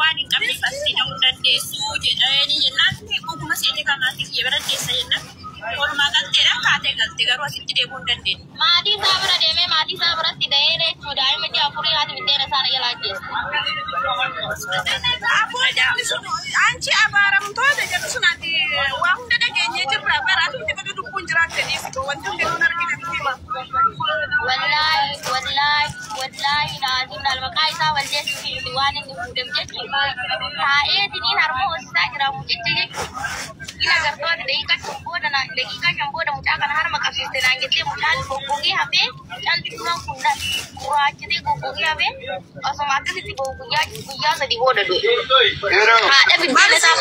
Waan hin qabneef asitti da'uu hin dandeessu jedhanii jennaan, dhuguma seete kamaatti kiyya bira deessa jennaan. Walumaa galteedhaan kaatee galte, garuu asitti deebi'uu hin dandeenye. Maatii isaa bira deemee maatii isaa biratti da'ee jechuudha. Daa'ima ji'a 4 haati biddeena isaa na jalaa ajjeeste. Aboo, jarri sun anchi abaaramtoota jedhu sun, ati waa hunda dhageenyee jirra. Baraatu hundi gadi lubbuun jiraatte dhiiftu, wanti hundi nuun argine hima. Wallaahi, wallaahi, wallaahi, laaziim laal maqaa isaa balleessuu fi miti waan inni fuudheef jechuudha. Taa'eetiniin harma hoosisaa jira mucicha jechuudha. Ila gartoota daqiiqaa 5 booda mucaa kana harma qabsiiste naan jettee, mucaan goggogee hafee, mucaan xiqqoon kun gurraachatee goggogee hafee, osuma akkasitti guyyaa 3 booda du'e. Haadha biddeena isaa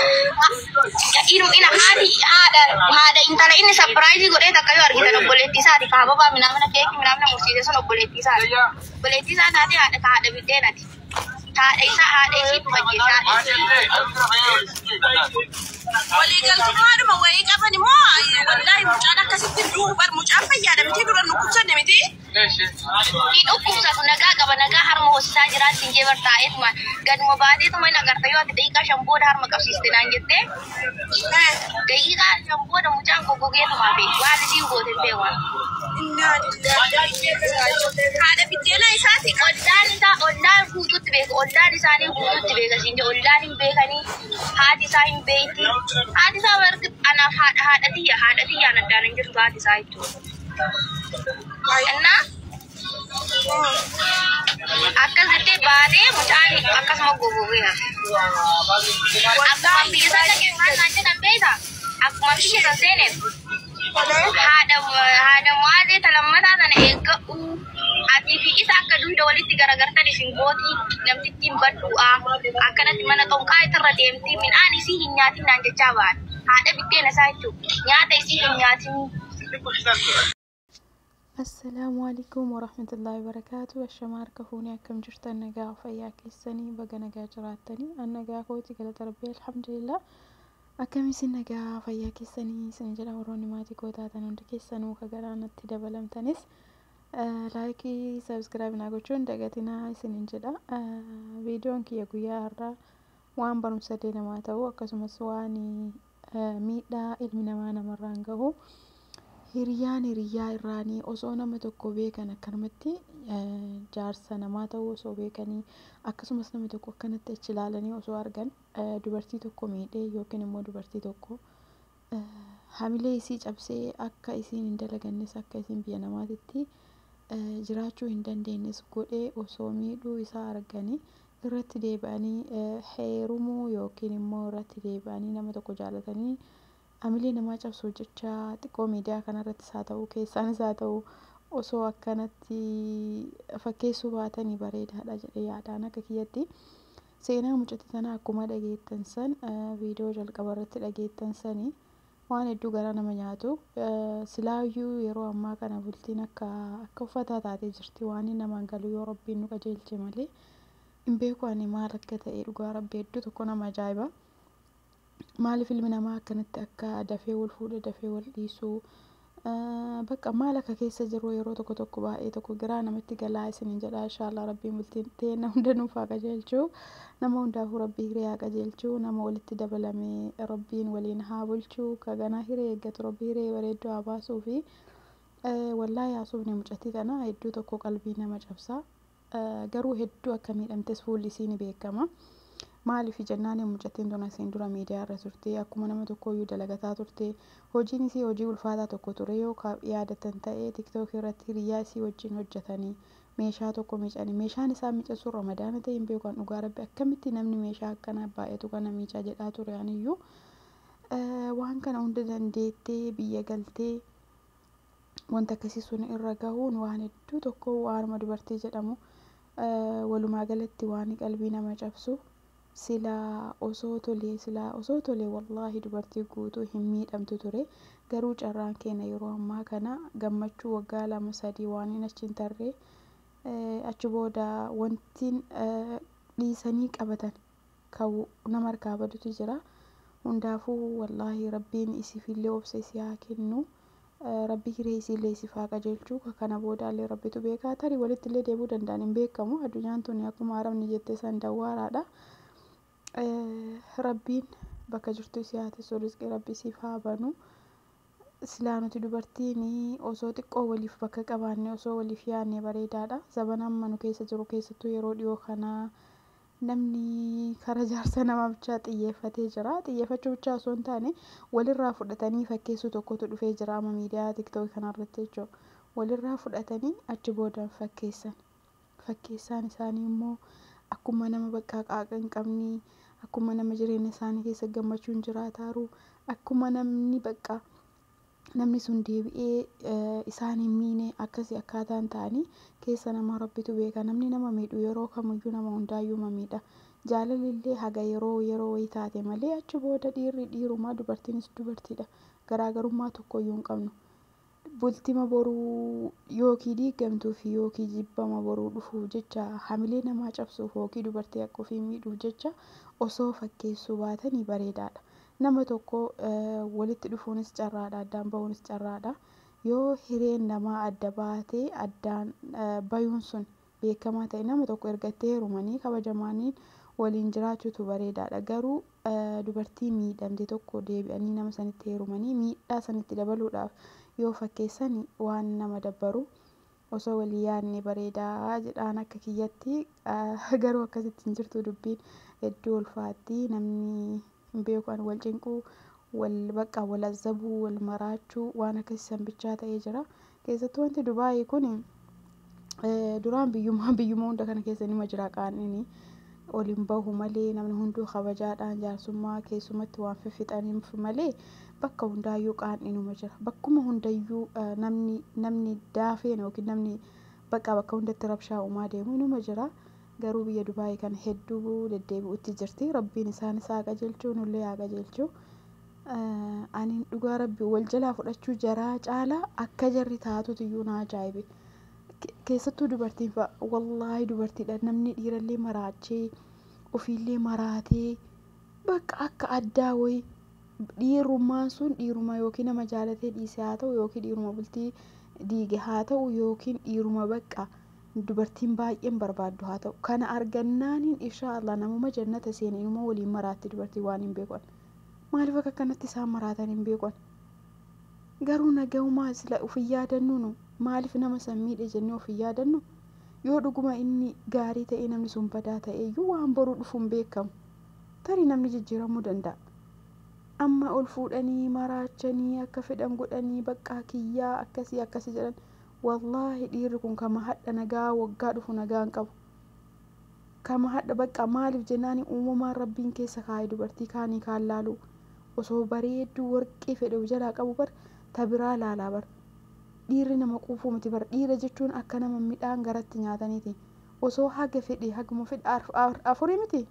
ina haati haadha intala inni surprise godhee takka yoo argitan, obboleettii isaati kaababaa minaamina keekii minaamina mursiise sun obboleettii isaati. Obboleettii isaa taatee haadha biddeenati. Haadha isaa, haadha isiitu ajjeese, haadha isii. Waliigaltummaadhuma wayii qaban immoo, wallaahi mucaan akkasitti du'u bar, mucaan fayyaadha miti, dura dhukkubsanne miti. Hin dhukkubsatu, nagaa qaba, nagaa harma hoosisaa jiraatti hin jeebar, taa'eetuma gaduma baateetuma hin agarta yoo ati daqiiqaa 5 booda harma qabsiiste naan jettee, daqiiqaa 5 booda mucaan goggogeetuma hafe, waan isiin goote hin beeku. Innaa lillahi. Haadha biddeena isaati. Ollaan isaa, ollaan guutuutti beeka, ollaan isaanii guutuutti beeka siin jedhe, ollaan hin beekanii, haati isaa hin beekti. Haati isaa barri anaaf haadha tiyya, haadha tiyyaan addaan hin jirtu haati isaa jechuudha. Innaa akkas jettee baatee mucaan akkasuma goggogee hafe. Akkuma biyya sana dhaqee maal naan jedhan beektaa? Akkuma biyya san seeneen haadha Mu'aazee talammataa sana eeggadhu, atii fi isa akka dugda walitti garagartan isin gooti, namtittiin baddu'a, akkanatti mana xonqaa irra deemti, midhaan isii hin nyaatin naan jechaa ba'an. Haadha biddeena isaa jechuudha. Nyaata isii hin nyaatin. Assalaamu alaikum warahmatullahi wabarakatuh. Ashamaa, harka fuunee, akkam jirtan? Nagaa fayyaa keessanii? Baga nagaa jiraattanii. An nagaa kooti, galata Rabbii, alhamdulillah. Akkam isin, nagaa fayyaa keessanii isin jedha. Warroonni maatii koo taatan hundi keessanuu, ka garaanatti dabalamtanis, like, subscribe naa gochuun dagatinaa isinin jedha. Viidiyoon kiyya guyyaa har'aa waan barumsa illee namaa ta'u, akkasumas waan miidhaa ilmi namaa namarraan gahu, hiriyaan hiriyaa irraanii osoo nama tokko beekan akkanumatti jaarsa namaa ta'uu osoo beekanii, akkasumas nama tokko akkanatti achi ilaalanii osoo argan, dubartii tokko miidhee yookiin immoo dubartii tokko hamilee isii cabsee akka isiin hin dalagannes, akka isiin biyya namaatitti jiraachuu hin dandeenyes godhee osoo miidhuu isaa arganii irratti deebi'anii heerumuu yookiin immoo irratti deebi'anii nama tokko jaalatanii hamilee namaa cabsuuf jecha xiqqoo miidiyaa kanarrattis haa ta'u, keessaanis haa ta'u, osoo akkanatti fakkeessuu baatanii bareedaadha jedhee yaadaan akka kiyyatti. Seenaa mucattii tanaa akkuma dhageettan san, viidiyoo jalqaba irratti dhageettan sanii, waan hedduu garaa nama nyaatu. Silaayyuu yeroo ammaa kana bultiin akka uffataa taatee jirti, waan namaan galu yoo Rabbiin nu qajeelche malee hin beeku ani maal akka ta'e. Dhugaa Rabbi, hedduu tokko nama ajaa'iba. Maaliif ilmi namaa akkanatti akka dafee wal fuudhe dafee wal dhiisuu, bakka maal akka keessa jiru yeroo tokko tokko baay'ee tokko giraa namatti galaa isiniin jedha. Inshaallah Rabbiin bultiin teenya hunda nuuf haa qajeelchuu, nama hundaafuu Rabbii hiree haa qajeelchuu, nama walitti dabalamee Rabbiin waliin haa bulchuu, ka ganaa hiree eeggatu Rabbii hiree bareedduu haa baasuu fi wallaahi haasofni mucattii tana hedduu tokko qalbii nama cabsa. Garuu hedduu akka miidhamtes fuulli isii ni beekama. Maaliif jennaan, mucattiin tun asiin dura miidiyaa irra turte, akkuma nama tokkooyyuu dalagataa turte. Hojiin isii hojii ulfaataa tokko ture. Yoo yaadatan ta'ee, TikTok irratti hiriyaa isii wajjin hojjetanii meeshaa tokko miicanii, meeshaan isaan miican Ramadaana ta'e hin beeku. Dhugaa Rabbi, akkamitti namni meeshaa akkanaa baay'atu kana miicaa jedhaa ture aniyyuu. Waan kana hunda dandeettee biyya galtee wanta akkasii sun irra gahuun waan hedduu tokko, waanuma dubartii jedhamu walumaa galatti waan qalbii nama cabsu. Silaa osoo tolee, silaa osoo tolee, wallaahi dubartii guutuu hin miidhamtu ture. Garuu carraan keenya yeroo ammaa kana gammachuu waggaa 2 3 waan hin achi hin tarree, achi booda wanti dhiisanii qabatan kan nama harkaa badutu jira. Hundaafuu wallaahi Rabbiin isiifillee obsa isii haa kennu. Rabbi hiree isiillee isiif haa qajeelchu. Kana boodaallee Rabbitu beekaa, tarii walitti illee deebi'uu danda'an, hin beekamu. Addunyaan tun akkuma Arabni jette san dawwaaraadha. Rabbiin bakka jirtu si haa tiisu, rizqii rabbi siif haa banu. Silaa nuti dubartiin osoo xiqqoo waliif bakka qabaanne, osoo waliif yaadne bareedaadha. Zabana amma nu keessa jiru keessattuu yeroo dhiyoo kana namni kara jaarsa namaa bichaa xiyyeeffatee jira. Xiyyeeffachuu bichaa osoo hin taane walirraa fudhatanii fakkeessuu tokkotu dhufee jira amma miidiyaa tiktookii kanarratti jechuudha. Walirraa fudhatanii achi boodan fakkeessan. Fakkeessaan isaanii immoo akkuma nama bakka qaaqa hin qabne, akkuma nama jireenya isaanii keessa gammachuun jiraataaru, akkuma namni bakka namni sun deebi'ee isaan hin miine akkasii akkaataan ta'anii keessa namaa rabbitu beeka. Namni nama miidhu yeroo kamiyyuu nama hundaayyuu ma miidha. Jaalalli haga yeroo yeroo wayii taate malee achi booda dhiirri dhiiruma, dubartiinis dubartiidha. Garaagarummaa tokkoyyuu hin qabnu. Bultima boruu yookiin diigamtuu fi yookiin jibbama boruu dhufuuf jecha hamilee namaa cabsuuf yookiin dubartii akka ofii miidhuuf jecha osoo fakkeessuu baatanii bareedaadha. Nama tokko walitti dhufuunis carraadha, addaan bahuunis carraadha. Yoo hireen namaa adda baatee addaan bayuun sun beekamaa ta'e, nama tokko ergattee heerumanii kabajamaanii waliin jiraachuutu bareedaadha. Garuu dubartii miidhamte tokko deebi'anii nama sanitti heerumanii miidhaa sanitti dabaluudhaaf yoo fakkeessan waan nama dabbaru, osoo walii yaadne bareedaa jedhaan akka kiyyatti. Garuu akkasitti hin jirtu, dubbiin hedduu ulfaatti. Namni hin beeku, ani wal cinquu, wal bakka wal azzabuu, wal maraachuu waan akkasii san bichaa ta'ee jira. Keessattuu wanti Dubaayii kun duraan biyyuma biyyuma hunda kana keessa nima jira, qaanini ol hin bahu malee namni hunduu kabajaadhaan jaarsummaa keessumatti waan fiffixaniif malee bakka hundaayyuu qaan'inuma jira. Bakkuma hundayyuu namni daafeen yookiin namni bakka bakka hundatti rabshaa uumaa deemu inuma jira. Garuu biyya Dubaayii kana hedduu deddeebi'utti jirti. Rabbiin isaanis haa qajeelchuu, nullee haa qajeelchuu. Ani dhugaa rabbi wal jalaa fudhachuu jaraa caalaa akka jarri taatutu iyyuu na ajaa'ibe. Keessattuu dubartiin fa'a, wallaahi dubartiidha, namni dhiirallee maraachee ofiillee maraatee bakka akka addaa wayii dhiirummaan sun dhiiruma yookiin nama jaalatee dhiise haa ta'u, yookiin dhiiruma bultii diige haa ta'u, yookiin dhiiruma bakka dubartiin baay'een barbaaddu haa ta'u, kana argannaaniin inshaallah namuma jannata seene inuma waliin maraatti dubartii. Waan hin beekan, maaliif akka akkanatti isaan maraatan hin beekan. Garuu nagaumaa sila ofin yaadannu, maaliif nama san miidhe jennee ofin yaadannu? Yoo dhuguma inni gaarii ta'e, namni sun badaa ta'e iyyuu waan boruu dhufu hin beekamu, tarii namni jijjiiramuu danda'a. Amma ol fuudhanii maraachanii akka fedhan godhanii baqqaa kiyyaa akkasii akkasii jedhan. Wallaahi dhiirri kun kama hadha nagaa waggaa dhufu nagaa hin qabu. Kama hadha bakka maaliif jennaani, uumamaan rabbiin keessa kaa'e dubartii kaanii kaan laalu, osoo bareedduu warqii fedhe of jalaa qabu bar tabiraa laalaa bar. Dhiirri nama quufuu miti bar. Dhiira jechuun akka nama midhaan garatti nyaataniiti. Osoo haga fedhe, haguma fedhe, afurii miti,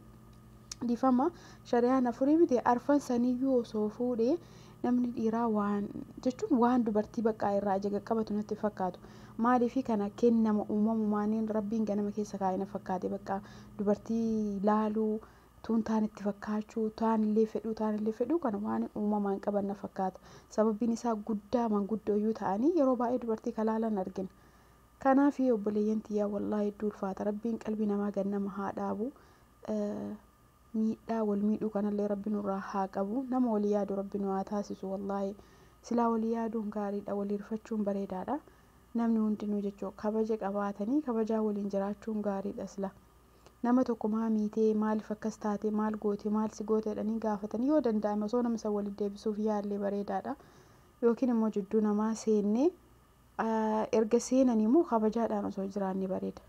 dhiifama, shari'aan afurii miti, arfan saniyyuu osoo fuudhee namni dhiiraa waan jechuun waan dubartii baqqaa irraa ija qaqqabatu natti fakkaatu. Maaliifi kana kennama uumamumaaniin rabbiin ganama keessa kaa'e na fakkaate, baqqaa dubartii laaluu tuun taan itti fakkaachuu, taan illee fedhuu, taan illee fedhuu, kana waan uumamaan qaban na fakkaata. Sababiin isaa guddaa manguddooyyuu ta'anii yeroo baay'ee dubartii kalaalan argina. Kanaaf obboleeyyan tiyyaa, wallaahi hedduu ulfaata. Rabbiin qalbii namaa gannama haa dhaabu. Miidhaa wal miidhuu kanallee rabbi nurraa haa qabu. Nama walii yaadu rabbi nu haa taasisu. Wallaahi silaa walii yaaduun gaariidha, walii rifachuun bareedaadha. Namni hundinuu jechuudha kabaja qabaatanii kabajaa waliin jiraachuun gaariidha sila. Nama tokko maa miitee, maaliif akkas taate, maal goote, maal si goote jedhanii gaafatanii yoo danda'ame osoo nama san walitti deebisuuf yaallee bareedaadha. Yookiin immoo jidduu namaa seennee, erga seenanii immoo kabajaadhaan osoo jiraanne bareeda.